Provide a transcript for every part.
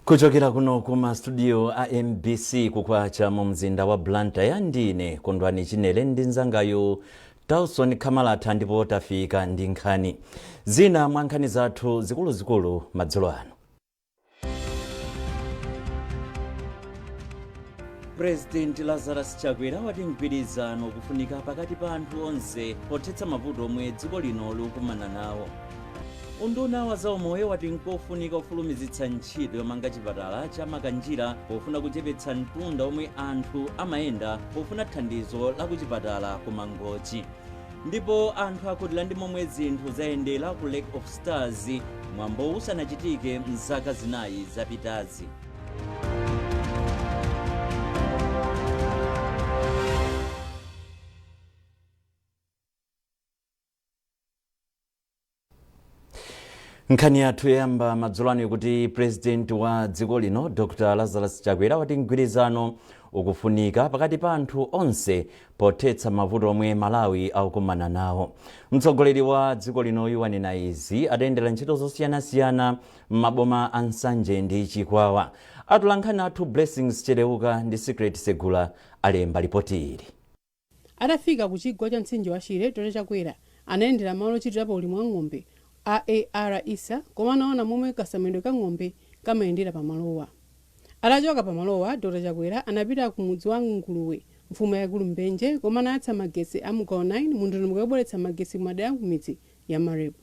Kuchokera kuno ku mastudio a MBC kukwacha mu mzinda wa Blantyre, ndine Kondwani Chinele ndi nzangayo Tawson Kamalatha, ndipo tafika ndi nkhani. Zina mwa nkhani zathu zikuluzikulu madzulo ano: President Lazarus Chakwera wati mgwirizano ukufunika pakati pa anthu onse pothetsa mavuto omwe dziko lino likukumana nawo. Unduna wa zaumoyo wati nkofunika kufulumizitsa ntchito yomanga chipatala cha Makanjira pofuna kuchepetsa mtunda omwe anthu amayenda pofuna thandizo la kuchipatala ku Mangochi. Ndipo anthu akhutira ndi momwe zinthu zayendera ku Lake of Stars mwambo usanachitike mzaka 4 zapitazi. Nkhani yathu yoyamba madzulo ano ikuti President wa dziko lino Dr Lazarus Chakwera wati mgwirizano ukufunika pakati pa anthu onse pothetsa mavuto omwe Malawi akukumana nawo. Mtsogoleri wa dziko linoyu wanena izi atayendera ntchito zosiyanasiyana m'maboma a Nsanje ndi Chikwawa. Atolankhani athu Blessings Cheleuka ndi Secret Segula alemba lipoti ili. Atafika ku chigwa cha mtsinje wa Shire, Dr Chakwera anayendera malo ochitirapo ulimi wa ng'ombe a AR Issa komwe anaona momwe kasamalidwe ka ng'ombe kamayendera pamalowa. Atachoka pamalowa, Dr Chakwera anapita ku mudzi wa Nguluwe, mfumu yaikulu Mbenje, komwe anayatsa magetsi a mugawo 9 mu ndondomeko yobweretsa magetsi kumadera a kumidzi ya MAREP.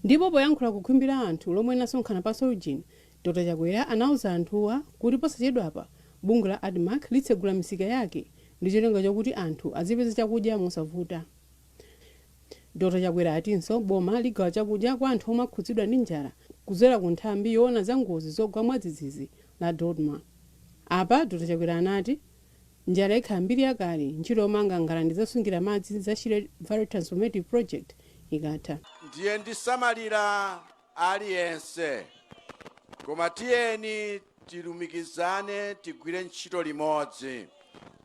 Ndipo poyankhula ku khwimbi la anthu lomwe linasonkhana pa Sorgin, Dr Chakwera anauza anthuwa kuti posachedwapa bungwe la Admarc litsegula misika yake ndi cholinga chokuti anthu azipeza chakudya mosavuta. Dr Chakwera atinso boma ligawa chakudya kwa anthu omwe akhudzidwa ndi njala kudzera ku nthambi yoona za ngozi zogwa mwadzidzidzi la DoDMA. Apa Dr Chakwera anati njala ikhala mbiri yakale ntchito yomanga ngalande zosungira madzi za Shire Valley Transformative Project ikatha. Ndiye ndisamalira aliyense, koma tiyeni tilumikizane, tigwire ntchito limodzi,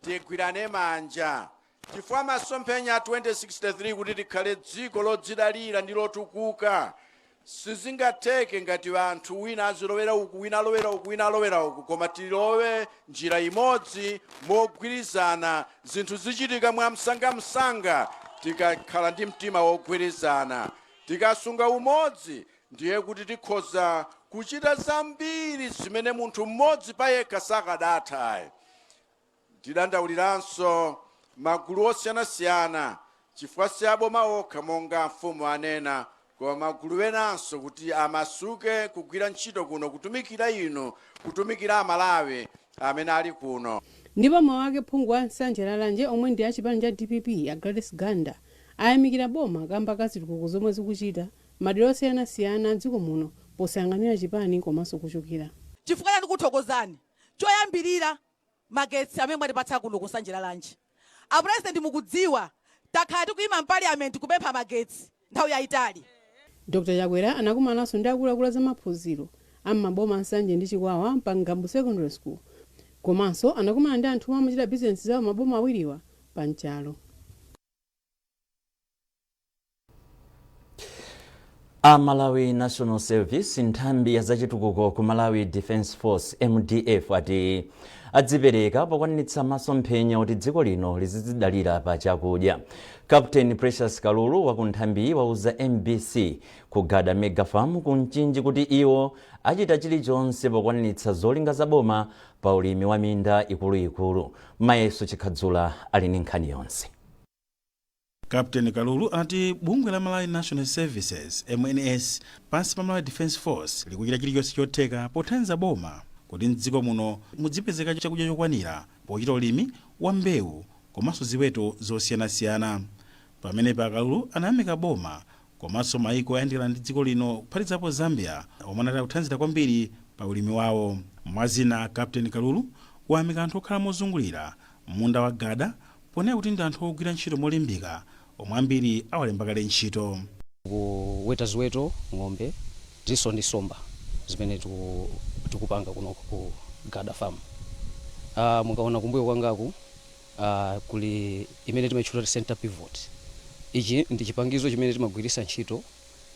tigwirane manja, chifukwa masomphenya a 2063 kuti tikhale dziko lodzidalira ndi lotukuka sizingatheke ngati anthu wina azilowera uku, wina alowera uku, wina alowera uku, koma tilowe njira imodzi mogwirizana. Zinthu zichitika mwamsangamsanga tikakhala ndi mtima wogwirizana. Tikasunga umodzi, ndiye kuti tikhoza kuchita zambiri zimene munthu mmodzi payekha sakadatha. Ndidandauliranso magulu osiyanasiyana, chifukwa si aboma okha monga mfumu anena, koma magulu enanso kuti amasuke kugwira ntchito kuno, kutumikira inu, kutumikira Amalawi amene ali kuno. Ndipo mawu ake, phungu wa Nsanje Lalanje omwe ndi a chipani cha DPP a Gladys Ganda ayamikira boma kamba ka zitukuko zomwe zikuchita madera osiyanasiyana dziko muno posayang'anira chipani komanso kuchokera. Chifukwa chani ndikuthokozani? Choyambirira, magetsi amene mwatipatsa kuno ku Nsanje Lalanje. A President, mukudziwa takhala tikuyima m'parliament kupempha magetsi nthawi yayitali. Dr Chakwera anakumananso ndi akuluakulu a zamaphunziro a m'maboma a Nsanje ndi Chikwawa pa Ngabu Secondary School komanso anakumana ndi anthu omwe amachita bizinesi zawo maboma awiriwa pa Nchalo. A Malawi National Service nthambi ya zachitukuko ku Malawi Defence Force MDF ati adzipereka pokwaniritsa masomphenya oti dziko lino lizidzidalira pa chakudya. Captain Precious Kalulu wa ku nthambiyi wauza MBC ku Gada Mega Farm ku Mchinji kuti iwo achita chilichonse pokwaniritsa zolinga za boma pa ulimi wa minda ikuluikulu. Mayeso Chikhadzula ali ndi nkhani yonse. Captain Kalulu ati bungwe la Malawi National Services MNS pansi pa Malawi Defence Force likuchita chilichonse chotheka pothandiza boma kuti mdziko muno mudzipezeka chakudya chokwanira pochita ulimi wa mbewu komanso ziweto zosiyanasiyana. Pamenepa Kalulu anayamika boma komanso maiko oyandikana ndi dziko lino kuphatikizapo Zambia omwe anati akuthandizira kwambiri pa ulimi wawo. Mwazina, Captain Kalulu wayamika anthu okhala mozungulira munda wa Gada ponena kuti ndi anthu ogwira ntchito molimbika omwe ambiri awalemba kale ntchito. Kuweta ziweto, ng'ombe, tilinso ndi nsomba zimene tikupanga kuno ku Gada Farm. Mukaona kumbuyo kwangaku kuli imene timaitchula kuti center pivot. Ichi ndi chipangizo chimene timagwiritsa ntchito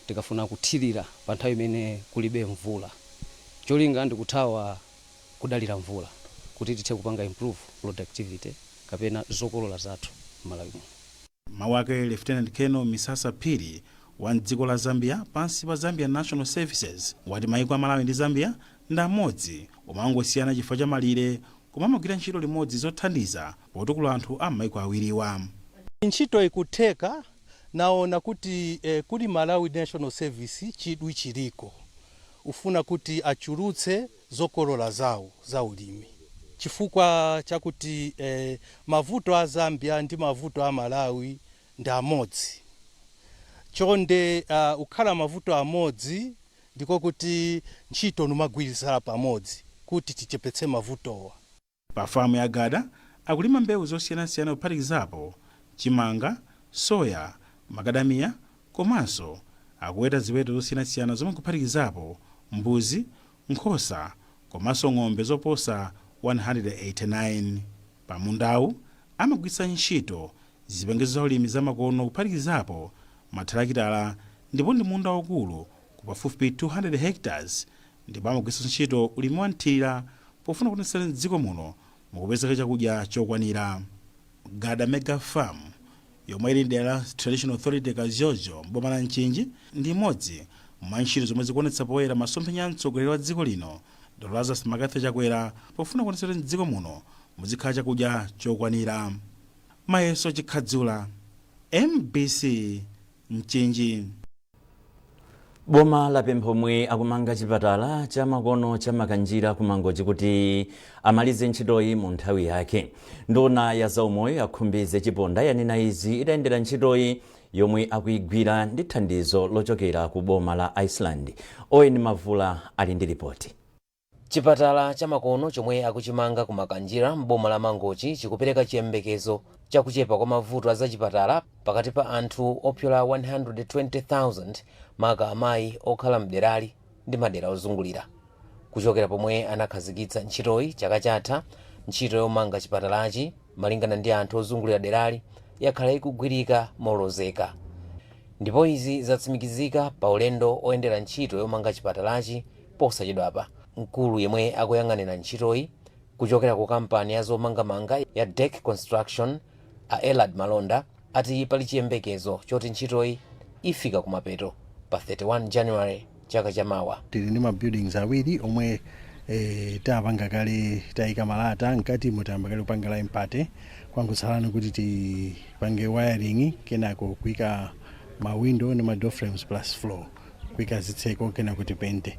tikafuna kuthirira pa nthawi imene kulibe mvula. Cholinga ndikuthawa kudalira mvula kuti tithe kupanga improve productivity kapena zokolola zathu m'Malawi muno. Mawu ake, Lieutenant Colonel Misasa Phiri wa mdziko la Zambia pansi pa Zambia National Services wati maiko a Malawi ndi Zambia ndi amodzi omwe angosiyana chifukwa cha malire, koma amagwira ntchito limodzi zothandiza potukula anthu a maiko awiriwa. Ntchito ikutheka. Naona kuti kuli Malawi National Service chidwi chiliko ufuna kuti achulutse zokolola zawo za ulimi, chifukwa chakuti mavuto a Zambia ndi mavuto a Malawi ndi amodzi. Chonde ukhala mavuto amodzi ndiko kuti ntchito numagwirizana pamodzi kuti tichepetse mavutowa. Pa famu ya Gada akulima mbewu zosiyanasiyana kuphatikizapo chimanga, soya, makadamiya, komanso akuweta ziweto zosiyanasiyana zomwe kuphatikizapo mbuzi, nkhosa komanso ng'ombe zoposa 189. Pamundawu amagwiritsa ntchito zipangizo za ulimi zamakono kuphatikizapo mathalakitala, ndipo ndi munda waukulu ku pafupifupi 200 hectares, ndipo amagwiritsa ntchito ulimi wa mthirira pofuna kuonetsetsa mdziko muno mukupezeka chakudya chokwanira. Gada Mega Farm yomwe ili mdera la Traditional Authority Kazozo mboma la Mchinji ndi imodzi mwa ntchito zomwe zikuonetsa poyera masomphenya a mtsogoleri wa dziko lino, Dr Lazarus McCarthy Chakwera, pofuna kuonetsetsa kuti mdziko muno muzikhala chakudya chokwanira. Mayeso Chikhadzula, MBC, Mchinji. Boma lapempha omwe akumanga chipatala cha makono cha Makanjira ku Mangochi kuti amalize ntchitoyi mu nthawi yake. Nduna ya zaumoyo a Khumbize Chiponda yanena izi itayendera ntchitoyi yomwe akuyigwira ndi thandizo lochokera ku boma la Iceland. Owen Mavula ali ndi ripoti. Chipatala cha makono chomwe akuchimanga ku Makanjira m'boma la Mangochi chikupereka chiyembekezo chakuchepa kwa mavuto a zachipatala pakati pa anthu opyola 120,000, maka amayi okhala mderali ndi madera ozungulira. Kuchokera pomwe anakhazikitsa ntchitoyi chaka chatha, ntchito yomanga chipatalachi, malingana ndi anthu ozungulira derali, yakhala ikugwirika molozeka, ndipo izi zatsimikizika pa ulendo oyendera ntchito yomanga chipatalachi posachedwapa. Mkulu yemwe akuyang'anira ntchitoyi kuchokera ku kampani ya zomangamanga ya Deck Construction, a Elad Malonda, ati pali chiyembekezo choti ntchitoyi ifika kumapeto pa 31 January chaka chamawa. Tili ndi ma buildings awiri omwe tapanga kale, tayika malata mkati, mutayamba kale kupanga lime putty. Kwangotsalani kuti tipange wiring, kenako kuyika ma window ndi ma door frames plus floor, kuyika zitseko, kenako tipente.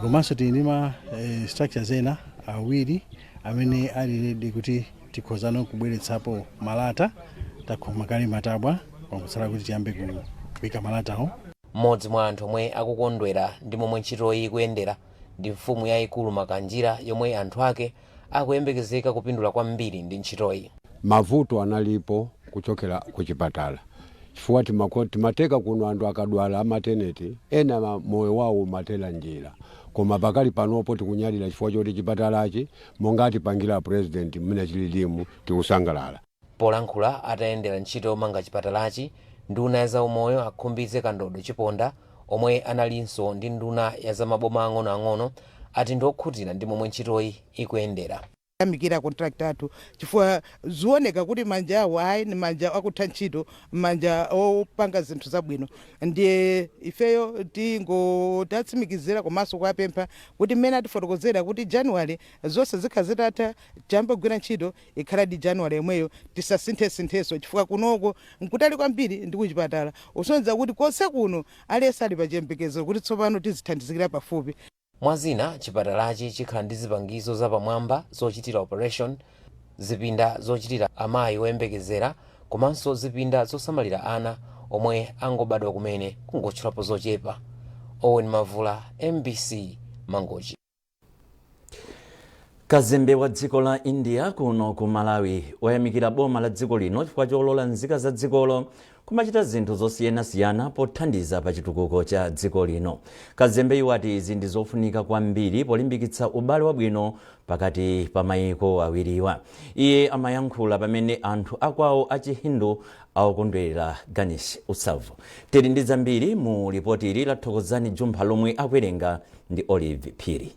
Komanso tili ndi ma structures ena awiri amene ali ready kuti tikhozano kubweretsapo malata. Takhoma kale matabwa, kwangotsala kuti tiyambe kuyika malatawo. Mmodzi mwa anthu omwe akukondwera ndi momwe ntchitoyi ikuyendera ndi mfumu yayikulu Makanjira, yomwe anthu ake akuyembekezeka kupindula kwambiri ndi ntchitoyi. Mavuto analipo kuchokera ku chipatala chifukwa timateka kuno anthu akadwala a maternity ena moyo wawo umatera njira, koma pakali panopo tikunyadira chifukwa choti chipatalachi monga atipangira President, mmene chililimu tikusangalala. Polankhula atayendera ntchito yomanga chipatalachi, nduna ya zaumoyo a Khumbize Kandodo Chiponda, omwe analinso ndi nduna ya zamaboma ang'onoang'ono, ati ndi okhutira ndi momwe ntchitoyi ikuyendera. Yamikira contractor athu chifukwa zioneka kuti manja awo ayi ni manja akutha ntchito, manja opanga zinthu zabwino. Ndiye ifeyo tingo tatsimikizira komanso kuwapempha kuti mmene atifotokozera kuti January zonse zikhala zitatha, tiyambe kugwira ntchito, ikhaladi January yomweyo, tisasinthesinthenso, chifukwa kunoko nkutali kwambiri ndi kuchipatala, usonyeza kuti konse kuno aliyense ali pa chiyembekezo kuti tsopano tizithandizikira pafupi. Mwazina, chipatalachi chikhala ndi zipangizo zapamwamba zochitira operation, zipinda zochitira amayi oyembekezera, komanso zipinda zosamalira ana omwe angobadwa kumene, kungotchulapo zochepa. Owen Mavula, MBC, Mangochi. Kazembe wa dziko la India kuno ku Malawi wayamikira boma la dziko lino chifukwa cholola nzika za dzikolo Kumachita zinthu zosiyanasiyana pothandiza pa chitukuko cha dziko lino. Kazembeyu wati izi ndi zofunika kwambiri polimbikitsa ubale wabwino pakati pa mayiko awiriwa. Iye amayankhula pamene anthu akwawo a Chihindu akukondwerera Ganesh Utsav. Tili ndi zambiri mu lipoti ili la Thokozani Jumpha lomwe akuwerenga ndi Olive Phiri.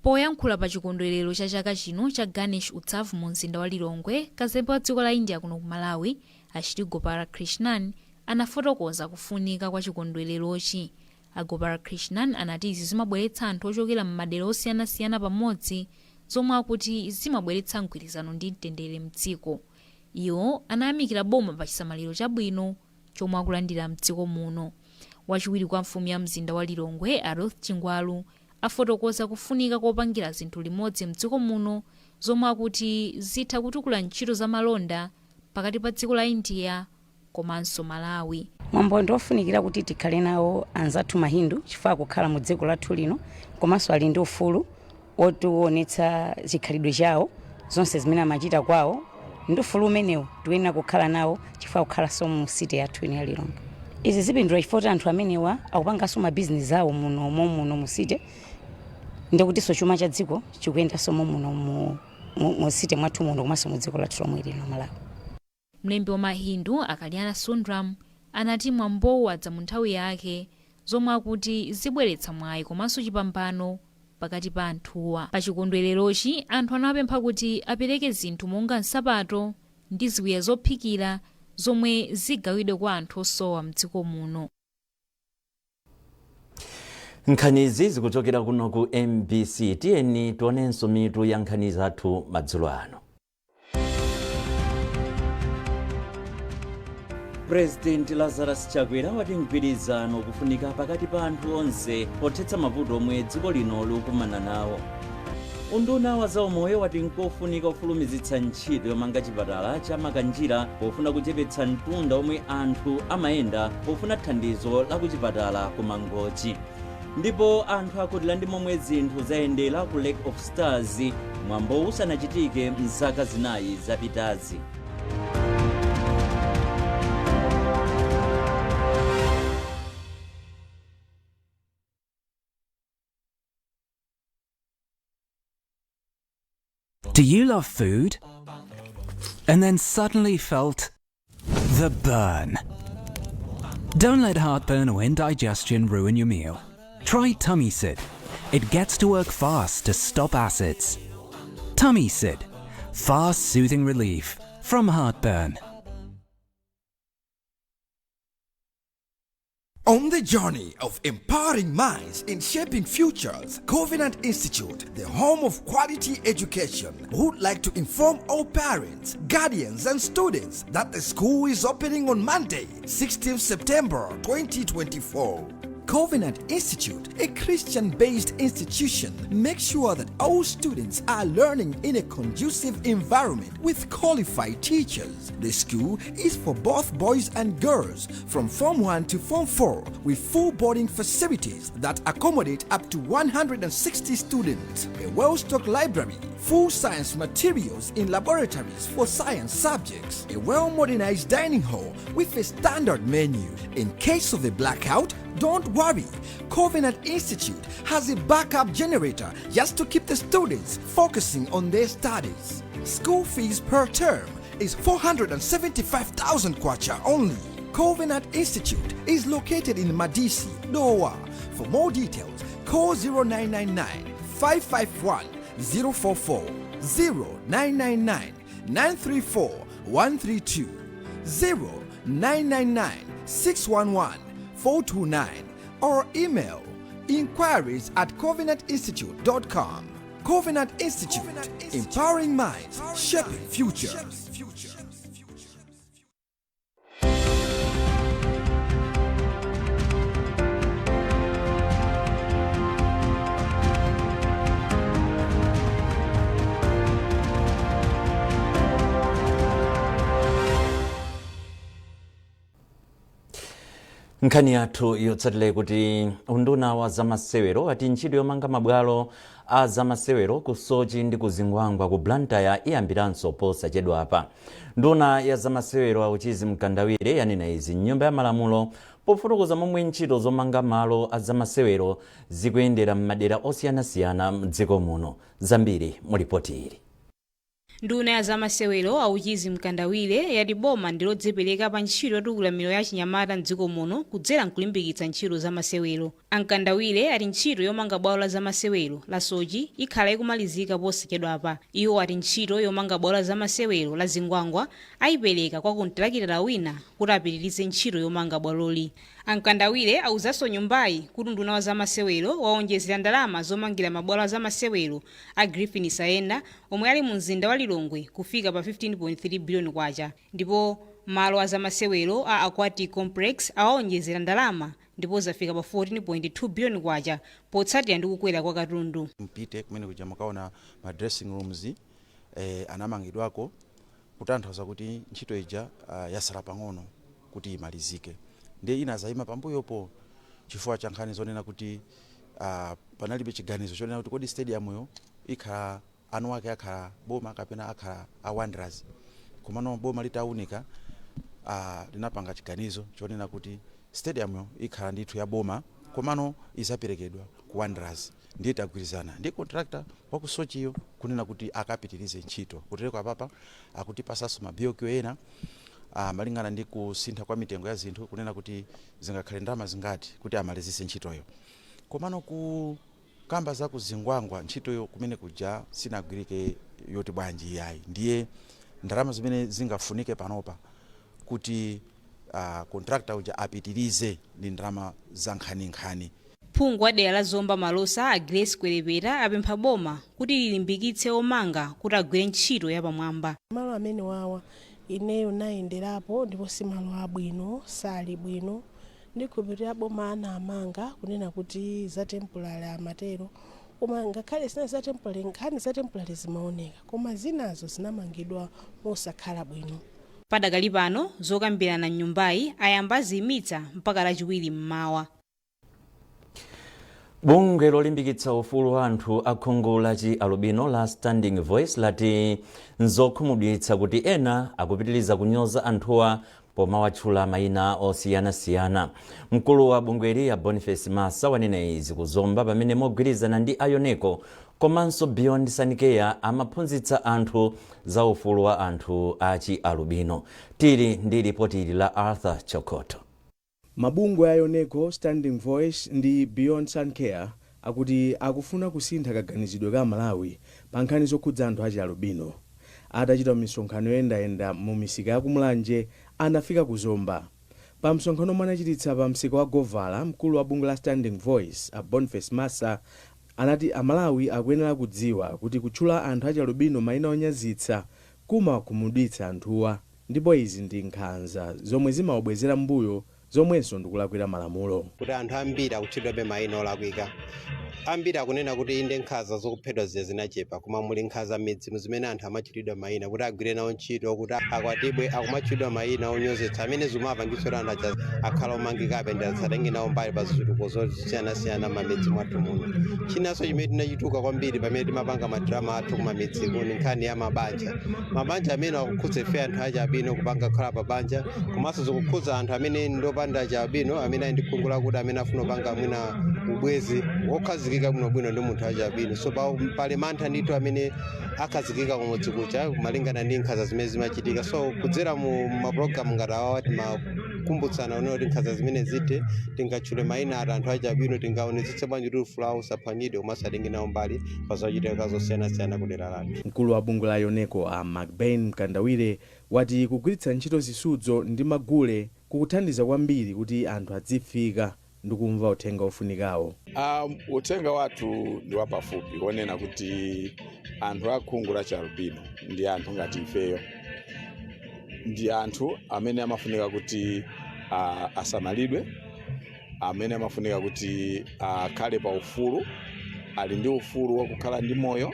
Poyankhula pa chikondwerero cha chaka chino cha Ganesh Utsav mu mzinda wa Lilongwe, kazembe wa dziko la India kuno ku Malawi, a Shri Gopalakrishnan, anafotokoza kufunika kwa chikondwererochi. A Gopalakrishnan anati izi zimabweretsa anthu ochokera m'madera osiyanasiyana pamodzi, zomwe akuti zimabweretsa mgwirizano ndi mtendere mdziko. Iwo anayamikira boma pa chisamaliro chabwino chomwe akulandira mdziko muno. Wachiwiri kwa mfumu ya mzinda wa Lilongwe, a Ruth Chingwalu, afotokoza kufunika kopangira zinthu limodzi mdziko muno, zomwe akuti zitha kutukula ntchito za malonda pakati pa dziko la India komanso Malawi. Mwambo ndiofunikira kuti tikhale nawo anzathu Mahindu, chifukwa akukhala mu dziko lathu lino, komanso ali ndi ufulu otionetsa chikhalidwe chawo, zonse zimene amachita kwawo. Ndi ufulu umenewu tiyenera kukhala nawo, chifukwa akukhalanso mu city yathu ino ya Lilongwe. Izi zipindula chifukwa kuti anthu amenewa akupanganso mabizinesi awo muno muno mu city, ndikutinso chuma cha dziko chikuyendanso muno mu city mwathu muno komanso mu dziko lathu lomwe lino Malawi. Mlembi wa Mahindu, a Kalyana Sundram, anati mwambowu wadza mu nthawi yake, zomwe akuti zibweretsa mwayi komanso chipambano pakati pa anthuwa. Pa chikondwererochi, anthu anawapempha kuti apereke zinthu monga nsapato ndi ziwiya zophikira zomwe zigawidwe kwa anthu osowa mdziko muno. Nkhanizi zikuchokera kuno ku MBC. Tiyeni tionenso mitu ya nkhani zathu madzulo ano. President Lazarus Chakwera wati mgwirizano kufunika pakati pa anthu onse pothetsa mavuto omwe dziko lino likukumana nawo. Unduna wa zaumoyo wati nkofunika kufulumizitsa ntchito yomanga chipatala cha Makanjira pofuna kuchepetsa mtunda omwe anthu amayenda pofuna thandizo la kuchipatala ku Mangochi. Ndipo anthu akhutira ndi momwe zinthu zayendera ku Lake of Stars mwambo usanachitike mzaka 4 zapitazi. Do you love food? And then suddenly felt the burn. Don't let heartburn or indigestion ruin your meal. Try Tummy Sid. It gets to work fast to stop acids. Tummy Sid. Fast soothing relief from heartburn. On the journey of empowering minds and shaping futures, Covenant Institute, the home of quality education, would like to inform all parents, guardians, and students that the school is opening on Monday, 16th September 2024. Covenant Institute, a Christian based institution, makes sure that all students are learning in a conducive environment with qualified teachers. The school is for both boys and girls from Form 1 to Form 4 with full boarding facilities that accommodate up to 160 students, a well stocked library, full science materials in laboratories for science subjects, a well modernized dining hall with a standard menu. In case of a blackout, don't worry. Covenant Institute has a backup generator just to keep the students focusing on their studies. School fees per term is 475,000 kwacha only. Covenant Institute is located in Madisi, Dowa. For more details, call 0999 551 044, 0999 934 132, 0999 611 429 or email inquiries@covenantinstitute.com. Covenant Institute, empowering minds, shaping futures. Nkhani yathu yotsatira kuti unduna wa zamasewero ati ntchito yomanga mabwalo a zamasewero ku Soche ndi ku Zingwangwa ku Blantyre iyambiranso posachedwapa. Nduna ya zamasewero a Uchizi Mkandawire yanena izi mnyumba ya malamulo pofotokoza momwe ntchito zomanga malo a zamasewero zikuyendera m'madera osiyanasiyana mdziko muno. Zambiri mu ripoti ili. Nduna ya zamasewero a Uchizi Mkandawire yati boma ndilodzipereka pa ntchito yotukula miyoyo ya chinyamata mdziko muno kudzera mkulimbikitsa ntchito zamasewero. A Mkandawire ati ntchito yomanga bwalo la zamasewero la Soche ikhala ikumalizika posachedwapa. Iwo ati ntchito yomanga bwalo la zamasewero la Zingwangwa ayipereka kwa kontilakitala wina kuti apitirize ntchito yomanga bwaloli. A Mkandawire awuzanso nyumbayi kuti unduna wa zamasewero waonjezera ndalama zomangira mabwalo a zamasewero a Griffin Saenda omwe ali mu mzinda wa Lilongwe kufika pa 15.3 biliyoni kwacha, ndipo malo a zamasewero a Aquatic Complex awaonjezera ndalama ndipo zafika pa 14.2 biliyoni kwacha potsatira ndi kukwera kwa katundu. Mpite kumene kuja mukaona ma dressing rooms anamangidwako, kutanthauza kuti ntchito ija yasala pang'ono kuti imalizike. Ndiye ina zayima pambuyopo chifukwa cha nkhani zonena kuti panalibe chiganizo chonena kuti kodi stadium ikhala anu ake akhala boma kapena akhala a Wanderers. Komano boma litawunika linapanga chiganizo chonena kuti stadium ikhala ndithu ya boma, komano izaperekedwa ku Wanderers. Ndiye tagwirizana ndi contractor wa ku Socheyo kunena kuti akapitirize ntchito. Kutereko apapa akutipasanso ma BOQ ena malingana ndi kusintha kwa mitengo ya zinthu, kunena kuti zingakhale ndalama zingati kuti amalizise ntchitoyo. Komano ku kamba za kuzingwangwa, ntchitoyo kumene kuja sinagwirike yoti bwanji iyayi. Ndiye ndalama zimene zingafunike panopa kuti contractor uja apitirize ndi ndalama za nkhaninkhani. Phungu wa dera la Zomba Malosa a Grace Kwerepeta apempha boma kuti lilimbikitse omanga kuti agwire ntchito yapamwamba. Malo amene wawa ineyo nayenderapo ndipo si malo abwino, sali bwino. Ndikhulupirira boma anamanga kunena kuti za temporary amatero, koma ngakhale zina za temporary, nkhani za temporary zimaoneka, koma zinazo zinamangidwa mosakhala bwino. Padakali pano zokambirana mnyumbayi ayamba aziyimitsa mpaka Lachiwiri mmawa. Bungwe lolimbikitsa ufulu wa anthu a khungu la chi alubino la Standing Voice lati nzokhumudwitsa kuti ena akupitiriza kunyoza anthuwa pomawatchula mayina osiyanasiyana. Mkulu wa bungweli ya Boniface Massa wanena izi kuzomba pamene mogwirizana ndi a YONECO komanso Beyond Sanicare amaphunzitsa anthu za ufulu wa anthu a chi alubino. Tili ndi ripoti ili la Arthur Chokoto. Mabungwe a YONECO, Standing Voice ndi Beyond Suncare akuti akufuna kusintha kaganizidwe ka Malawi pa nkhani zokhudza anthu achi alubino. Atachita misonkhano yoyendayenda mu misika ya kumulanje, anafika kuzomba. Pa msonkhano omwe anachititsa pa msika wa Govala, mkulu wa bungwe la Standing Voice a Boniface Massa anati Amalawi akuyenera kudziwa kuti kutchula anthu achi alubino mayina onyazitsa kumakhumudwitsa anthuwa, ndipo izi ndi nkhanza zomwe zimawabwezera mbuyo, zomwenso ndikulakwira malamulo. Kuti anthu ambiri akutchedwabe mayina olakwika. Ambiri akunena kuti inde, nkhanza zokuphedwa zija zinachepa, koma muli nkhanza m'midzi zimene anthu amachitidwa mayina kuti agwire nawo ntchito, kuti akwatibwe, akumatchedwa mayina onyozetsa amene zimapangitsa kuti anthu aja akhala omangikabe ndi asatenge nawo mbali pa zitukuko zosiyanasiyana m'mamidzi mwathu muno. Chinanso chimene tinachituka kwambiri pamene timapanga madrama athu kumamidzi ni nkhani ya mabanja. Mabanja amene akukhudza ife anthu achi albino kupanga kukhala pa banja, komanso zikukhudza anthu amene ndopanda chi albino, amene ali ndi khungu lakuti amene afuna kupanga mwina ubwezi wokhazikika bwinobwino ndi munthu achi albino. So pali mantha ndithu amene akhazikika kumudzi kuja malingana ndi nkhanza zimene zimachitika. So kudzera mu mapulogalamu ngati awawa timakumbutsana kunena kuti nkhanza zimene zithe, tingatchule mayina ati anthu achi albino, tingaonetsetse bwanji kuti ufulu wawo usaphwanyidwe, komanso atenge nawo mbali pa zochitika zosiyanasiyana ku dera lathu. Mkulu wa bungwe la YONECO a Macbain Mkandawire wati kugwiritsa ntchito zisudzo ndi magule kukuthandiza kwambiri kuti anthu adzifika ndi kumva uthenga ofunikawo. Uthenga wathu ndi wapafupi wonena kuti anthu a khungu la chialubino ndi anthu ngati ifeyo, ndi anthu amene amafunika kuti asamalidwe, amene amafunika kuti akhale pa ufulu, ali ndi ufulu wakukhala ndi moyo.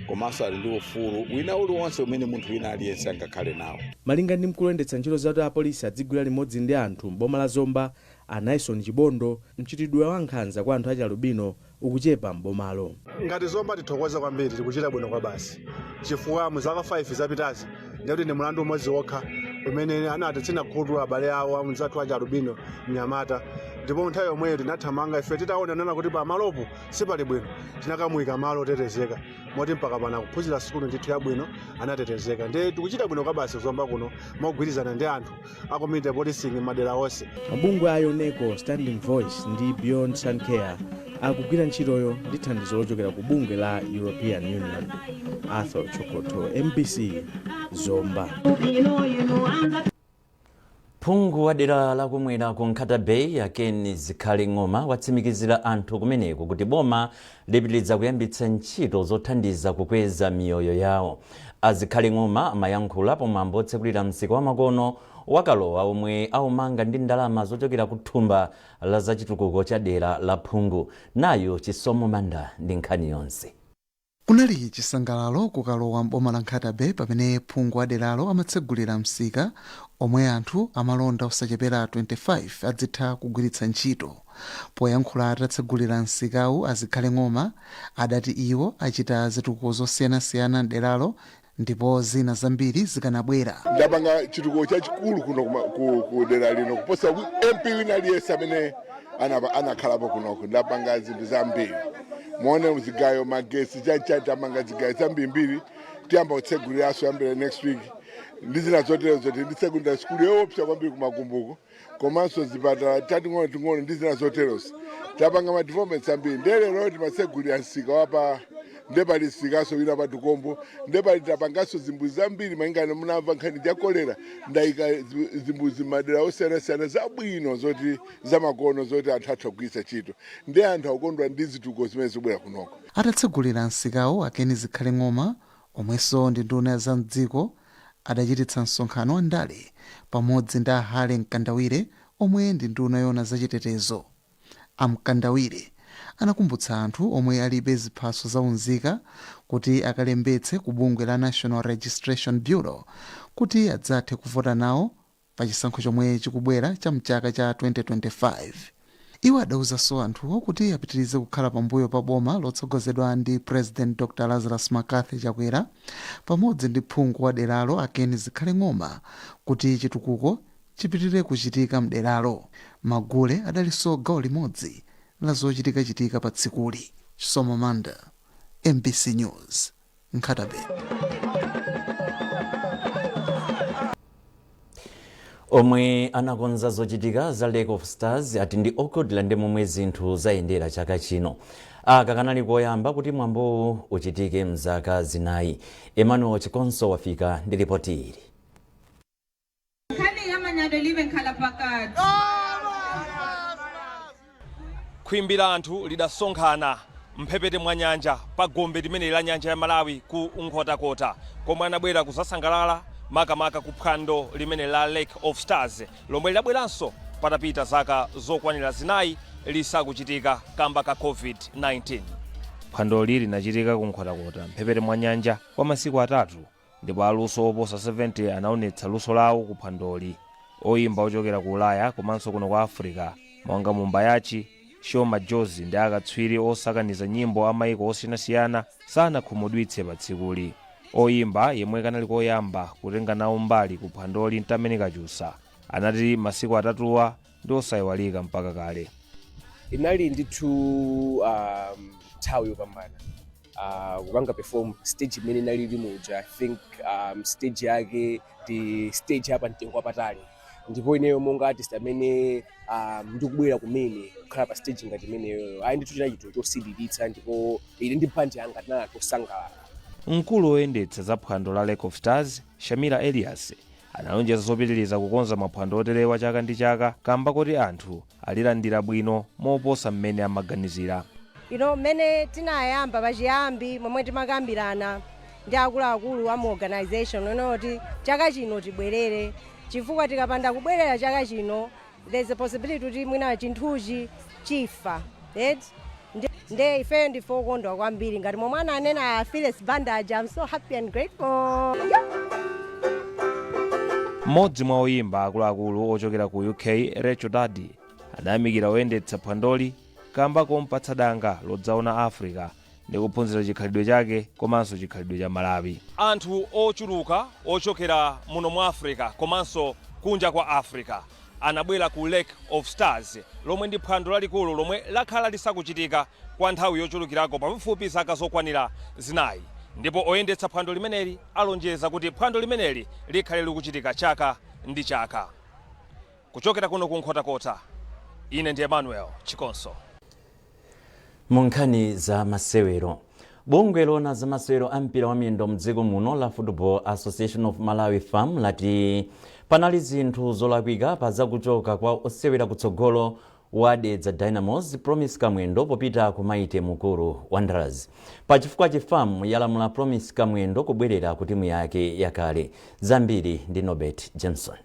Komanso ali ndi ufulu wina uliwonse umene munthu wina aliyense angakhale nawo. Malinga ndi mkulu oyendetsa ntchito zoti apolisi adzigwira limodzi ndi anthu m'boma la Zomba, a Naison Chibondo, mchitidwe wa nkhanza kwa anthu achialubino ukuchepa m'bomalo. Ngati Zomba tithokoze kwambiri, tikuchita bwino kwa basi, chifukwa mu zaka 5 zapitazi ndikuti ndi mlandu umodzi wokha umene anati khutu abale awo amzathu aja alubino mnyamata, ndipo nthawi yomweyo tinathamanga ife titaona nana kuti pamalopo sipali bwino, tinakamuyika malo otetezeka moti mpaka pana kuphunzira sukulu ndithu yabwino, anatetezeka. Ndiye tikuchita bwino kwa basi Zomba kuno mogwirizana ndi anthu a community policing madera onse. Mabungwe a YONECO, Standing Voice ndi Beyond Sun Care akugwira ntchitoyo ndi thandizo lochokera ku bungwe la European Union. Arthur Chokoto, MBC, Zomba. Phungu wa dera lakumwera ku Nkhata Bay, a Ken Zikhale Ng'oma, watsimikizira anthu kumeneko kuti boma lipitiriza kuyambitsa ntchito zothandiza kukweza miyoyo yawo. A Zikhale Ng'oma amayankhula pomwambo otsekulira msika wa makono wakalowa omwe aumanga ndi ndalama zochokera ku thumba la zachitukuko cha dera la phungu. Nayo Chisomo Manda ndi nkhani yonse. Kunali chisangalalo kukalowa mboma la Nkhata Bay pamene phungu wa deralo amatsegulira msika omwe anthu amalonda osachepera 25 adzitha kugwiritsa ntchito. Poyankhula atatsegulira msikawu, a Zikhale Ng'oma adati iwo achita zitukuko zosiyanasiyana mderalo ndipo zina zambiri zikanabwera. Ndapanga chitukuko chachikulu kuno ku dera lino kuposa MP wina aliyense amene anakhalapo kunoko. Ndapanga zinthu zambiri, muone zigayo, magesi, chanchani, tamanga zigayo zambirimbiri. Tiyamba kutseguliranso yambira next week ndi zina zotero zoti nditsegulira sukulu yoopsa kwambiri kumakumbuko, komanso zipatala tating'ono ting'ono ndi zina zoterozo. Tapanga ma developments ambiri. Ndelero timatsegulira msika wapa, ndepali msikaso wina pa Tukombo, ndepali tapanganso zimbuzi zambiri. Malingana munamva nkhani ya kolera, ndayika zimbuzi madera osiyanasiyana zabwino zoti zamakono zoti anthu atha kugwiritsa ntchito, ndi anthu akukondwa ndi zitukuko zimene zikubwera kunoko. Atatsegulira msikawu, a Ken Zikhale Ng'oma, omwenso ndi nduna za mdziko, adachititsa msonkhano wa ndale pamodzi ndi a Harry Mkandawire omwe ndi nduna yona zachitetezo. A Mkandawire anakumbutsa anthu omwe alibe ziphaso zaunzika kuti akalembetse ku bungwe la National Registration Bureau kuti adzathe kuvota nawo pa chisankho chomwe chikubwera cha mchaka cha 2025. Iwo adawuzanso anthuwo kuti apitirize kukhala pambuyo pa boma lotsogozedwa ndi President Dr Lazarus McCarthy Chakwera pamodzi ndi phungu wa deralo a Ken Zikhale Ng'oma kuti chitukuko chipitirire kuchitika mderalo. Magule adalinso gawo limodzi la zochitikachitika pa tsikuli. Chisomo Manda, MBC News, Nkhata Bay. Omwe anakonza zochitika za Lake of Stars ati ndi okhutira ndi momwe zinthu zayendera chaka chino. Aka kanali koyamba kuti mwambowu uchitike mzaka 4. Emmanuel Chikonso wafika ndi ripoti ili. Nkhani ya manyado ilibe nkhala pakati. Khwimbi la anthu lidasonkhana mphepete mwa nyanja pa gombe limeneli la nyanja ya Malawi ku Nkhotakota komwe anabwera kuzasangalala makamaka ku phwando limene la Lake of Stars lomwe lidabweranso patapita zaka zokwanira 4 lisakuchitika kamba ka COVID-19. Phwandoli linachitika ku Nkhotakota mphepete mwa nyanja kwa masiku 3 ndipo aluso oposa 70 anaonetsa luso lawo ku phwandoli. Oyimba ochokera ku Ulaya komanso kuno ku Africa monga Mumbayachi, Sho Madjozi ndi akatswiri osakaniza nyimbo a maiko osiyanasiyana sanakhumudwitse pa tsikuli. Oyimba yemwe kanali koyamba kutenga nawo mbali ku phwandoli, Ntameni Kachusa, anati masiku atatuwa ndi osayiwalika mpaka kale. Inali ndithu nthawi yopambana kupanga perform stage imene inalili muja. I think stage yake ndi stage yapa mtengo wapatali, ndipo ineyo monga artist amene ndikubwera kumene kukhala pa stage ngati imeneyoyo, ayi ndithu chinali chinthu chosililitsa, ndipo ine ndi band yanga tinali anthu osangalala. Mkulu woyendetsa za phwando la Lake of Stars, Shamira Elias, analonjeza zopitiriza kukonza maphwando oterewa chaka ndi chaka kamba koti anthu alilandira bwino moposa mmene amaganizira. Mmene tinayamba pachiyambi, momwe timakambirana ndi akuluakulu a mu organization kuti chaka chino tibwerere, chifukwa tikapanda kubwerera chaka chino, there's a possibility kuti mwina chinthuchi chifa, right? Nde ifeyo ndife okondwa kwambiri ngati momwe ananena a Phyllis Bandage, I'm so happy and grateful, yeah. Mmodzi mwa oyimba akuluakulu ochokera ku UK, Rachel Daddy, adayamikira oyendetsa phwandoli kamba kompatsa danga lodzaona Africa ndi kuphunzira chikhalidwe chake komanso chikhalidwe cha Malawi. Anthu ochuluka ochokera muno mu Africa komanso kunja kwa Africa anabwera ku Lake of Stars, lomwe ndi phwando lalikulu lomwe lakhala lisakuchitika kwa nthawi yochulukirako pafupifupi zaka zokwanira 4, ndipo oyendetsa phwando limeneli alonjeza kuti phwando limeneli likhale likuchitika chaka ndi chaka. Kuchokera kuno ku Nkhotakota, ine ndi Emmanuel Chikonso. Mu nkhani za masewero, bungwe lona za masewero a mpira wa miyendo mdziko muno la Football Association of Malawi, FAM, lati panali zinthu zolakwika pa zakuchoka kwa osewera kutsogolo wa Dedza Dynamos, Promise Kamwendo, popita ku Mighty Mukuru Wanderers. Pachifukwa FAM yalamula Promise Kamwendo kubwerera ku timu yake yakale. Zambiri ndi Norbert Jameson.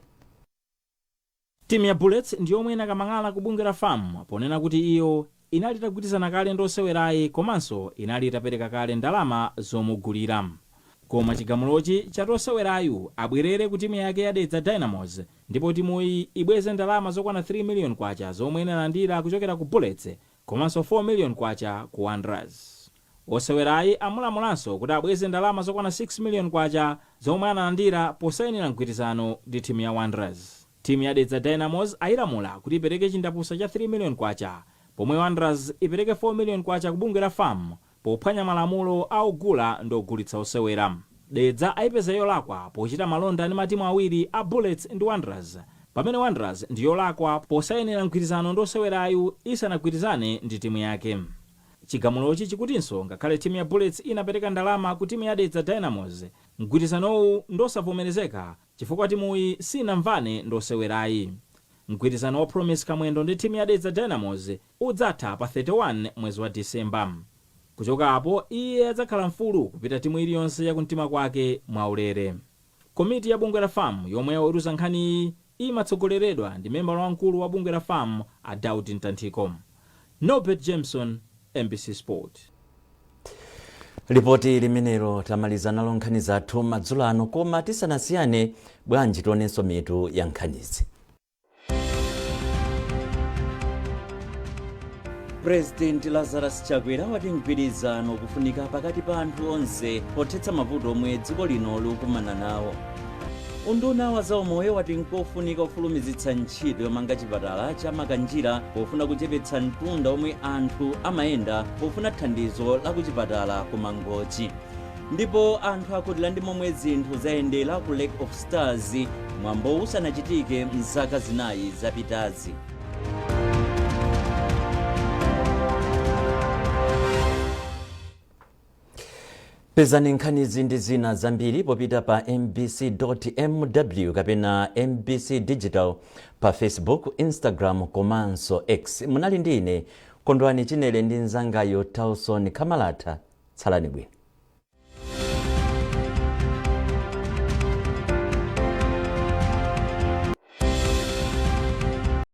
Timu ya Bullets ndi yomwe inakamang'ala ku bungwe la FAM ponena kuti iyo inali itagwirizana kale ndi osewerayi komanso inali itapereka kale ndalama zomugulira. Koma chigamulochi chati osewerayu abwerere ku timu yake ya Dedza Dynamos, ndipo timuyi ibweze ndalama zokwana 3 million kwacha zomwe inalandira kuchokera ku Bullets komanso 4 million kwacha ku Wanderers. Osewerayi amulamulanso kuti abweze ndalama zokwana 6 million kwacha zomwe analandira posayinira mgwirizano ndi timu ya Wanderers. Timu ya Dedza Dynamos ayilamula kuti ipereke chindapusa cha 3 million kwacha, pomwe Wanderers ipereke 4 million kwacha ku bungwe la FAM pophwanya malamulo a ogula ndi ogulitsa osewera. Dedza ayipeza yolakwa pochita malonda ndi matimu awiri a Bullets ndi Wanderers, pamene Wanderers ndi yolakwa posayinira mgwirizano ndi osewerayu isanagwirizane ndi timu yake. Chigamulochi chikutinso ngakhale timu ya Bullets inapereka ndalama ku timu ya Dedza Dynamos, mgwirizanowu ndosavomerezeka chifukwa timuyi sinamvane ndi osewerayi. Mgwirizano wa Promise Kamwendo ndi timu ya Dedza Dynamos udzatha pa 31 mwezi wa Disemba. Kuchoka apo iye adzakhala mfulu kupita timu iliyonse yakumtima kwake mwaulere. Komiti ya bungwe la FAM yomwe yaweruza nkhaniyi imatsogoleredwa ndi membala wamkulu wa bungwe la FAM, a Daud Mtanthiko. Norbert Jameson, MBC Sport. Lipoti limenelo tamaliza nalo nkhani zathu madzulo ano, koma tisanasiyane, bwanji tionenso mitu ya nkhanizi. President Lazarus Chakwera wati mgwirizano kufunika pakati pa anthu onse pothetsa mavuto omwe dziko lino likukumana nawo. Unduna wa zaumoyo wati nkofunika kufulumizitsa ntchito yomanga chipatala cha Makanjira pofuna kuchepetsa mtunda omwe anthu amayenda pofuna thandizo la kuchipatala ku Mangochi. Ndipo anthu akhutira ndi momwe zinthu zayendera ku Lake of Stars mwambo usanachitike mzaka 4 zapitazi. Pezani nkhanizi ndi zina zambiri popita pa mbc.mw kapena MBC Digital pa Facebook, Instagram komanso X. Munali ndi ine Kondwani Chinele ndi mnzangayo Tauson Kamalata. Tsalani bwino.